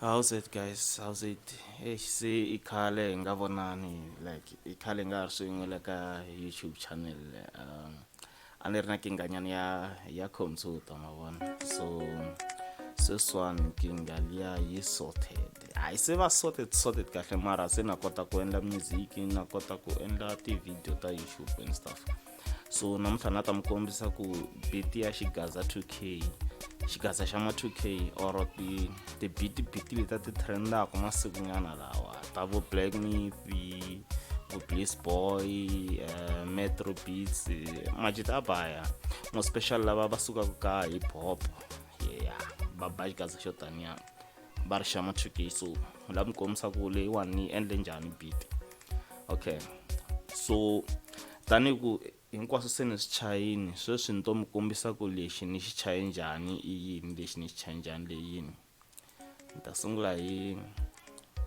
How's it guys? How's it? Eish se i khale hi nga vonani like i khale hi nga ha ri swin'we la ka YouTube channel a ni ri na kinghanyana ya ya computer ma vona so sweswiwani nkingha liya yi sorted hayi se va sorted sorted kahle mara se na kota ku endla music na kota ku endla ti-video ta YouTube and stuff so namuntlha na ta mi kombisa ku beat ya xigaza 2k xigaza xa ma 2k or ti ti-beat beat leti ti trendaka masikunyana lawa ta vo black myth vo bliss boy metro beats majita a baya mo special lava va sukaka ka hip hop yeah va ba xigaza xo taniya va ri xa ma 2k so la mi kombisa ku leyiwani ni yi endle njhani beat okay so tanihi ku hinkwaswo se ni swi chayini sweswi ni to mi kombisa ku lexi ni xi chaye njhani i yini lexi ni xi chaye njhani leyi yini ni ta sungula hi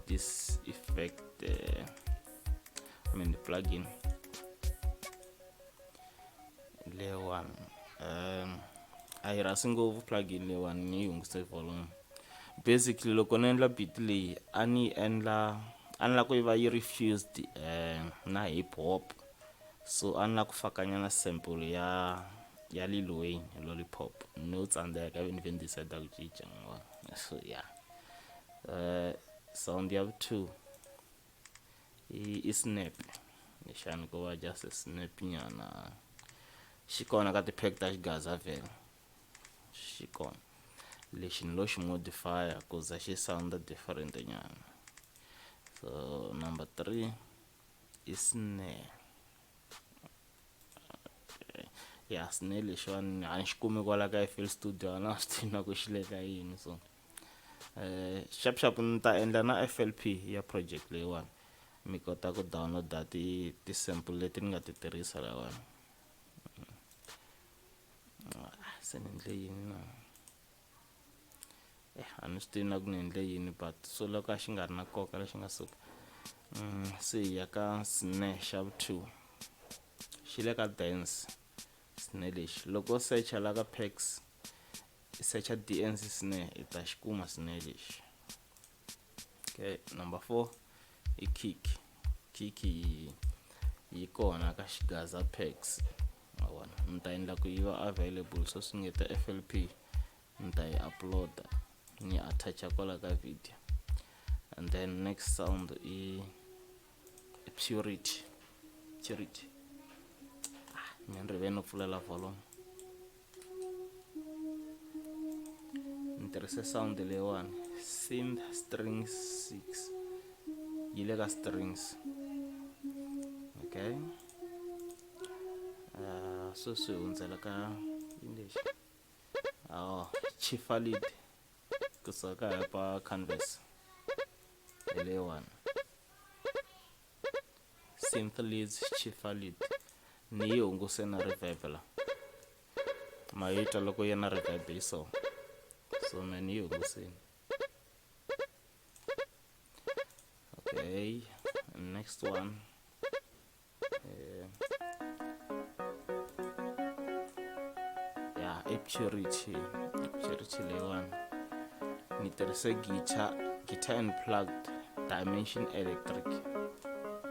this effect I mean the plugin leyiwani a yi rhasi ngopfu plugin leyiwani ni yi hunguse volume basically loko ni endla beat leyi a ni yi endla a ni lava ku yi va yi ri fused na hip hop so a ni lava ku fakanyana sample ya ya Lil Wayne Lollipop no tsandzeka ivi ni ve ni decide ku cinca so yeah sound ya vu 2 i snap lexani ko va just snap nyana xi kona ka ti-pack ta xigaza vhele xi kona lexi ni lo xi modifier ku za xi sound different nyana so number 3 i snare ya snare lexiwani a ni xi kumi kwala ka FL Studio a na swi tivi na ku xi le ka yini so xap xap ni ta endla na F_L_P ya project leyiwani mi kota ku download-a ti ti-sample leti ni nga ti tirhisa lahawani se ni endle yini na a ni swi tivi na ku ni endle yini but swo loko a xi nga ri na nkoka lexi nga suka se hi ya ka snare xa vu 2 xi le ka dance snare lexi loko u secha la ka packs i secha D_N_C snare i ta xi kuma snare lexi okay number 4 i kick kick yi kona ka xigaza packs ma vona ni ta endla ku yi va available so swi nge ta F_L_P ni ta yi upload-a ni attach-a kwala ka video and then next sound i purity purity ah ni rive no pfulela volume ni tirhise sound leyiwani synth string 6 yi le ka strings okay sweswi hi hundzela ka yini lexi oh chifa lead kusuka ka canvas hi leyiwani synth leads chifa lead ni yi hunguse na reverb la ma yi twa loko yi na reverb yi so so me ni yi hungusini okay next one ya i purity purity leyiwani ni tirhise guitar guitar and plugged dimension electric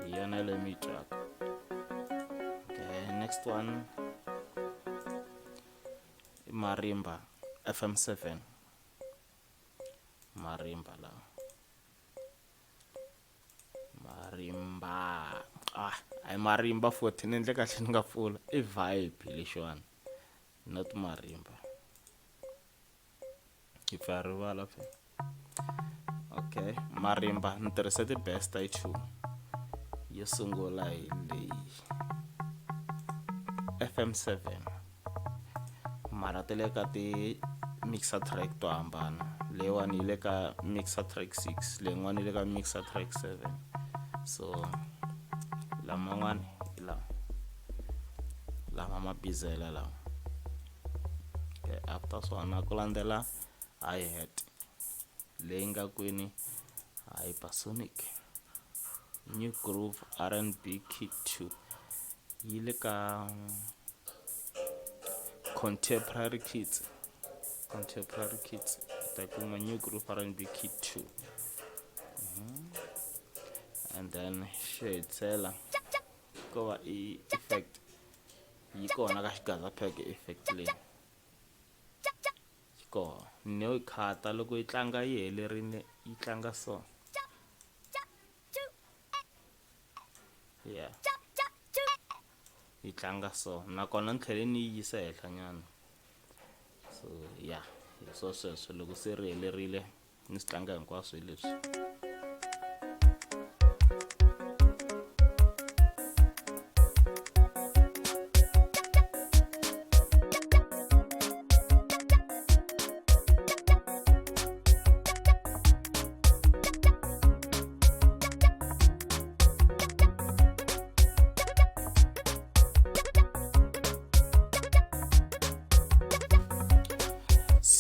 hi yona leyi mi yi twaka okay next one i marimba fm7 marimba lawa marimba ah a hi marimba futhi ni endle kahle ni nga pfula i vibe lexiwani not marimba hi pfa rivala phela okay marimba ni tirhise ti-best i two yo sungula hi leyi FM7 mara ti le ka ti-mixer track to hambana leyiwani yi le ka mixer track 6 leyin'wana yi le ka mixer track 7 so laman'wani hi lawa lama ma bizela lawa okay after swona ku landzela hi hat leyi nga kwini hypersonic new groove R&B kit 2 yi le ka contemporary kids contemporary kids Ta kuma new groove R&B kit 2. And then xo hetisela ko va i effect yi kona ka xigaza pack effect leyi yi kona ni yo yi khata loko yi tlanga yi helerile yi tlanga so yeah yi tlanga so nakona ni tlhele ni yi yisa henhla nyana so yeah hi swo sweswo loko se ri helerile ni swi tlanga hinkwaswo hi leswi.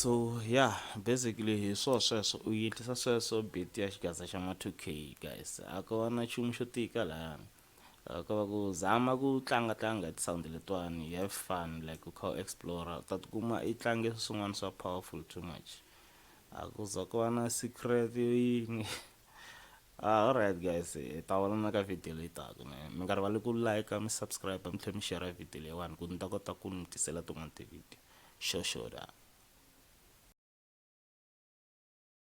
So yeah basically hi swo sweswo u yi endlisa sweswo beat ya xigaza xa ma 2K guys a ko va na nchumu xo tika lahayani ko va ku zama ku tlanga tlanga hi ti-sound letiwani you have fun like u kha u explore u ta tikuma i tlange swin'wana swa powerful too much a ku za ku va na secret yo yini. Ah, alright guys, hi ta vonana ka video leyi taka ne. Mi nga rivali ku like, mi subscribe, mi tlhela mi share video leyiwani ku ni ta kota ku mi tisela tin'wana ti-video. Xo xo la.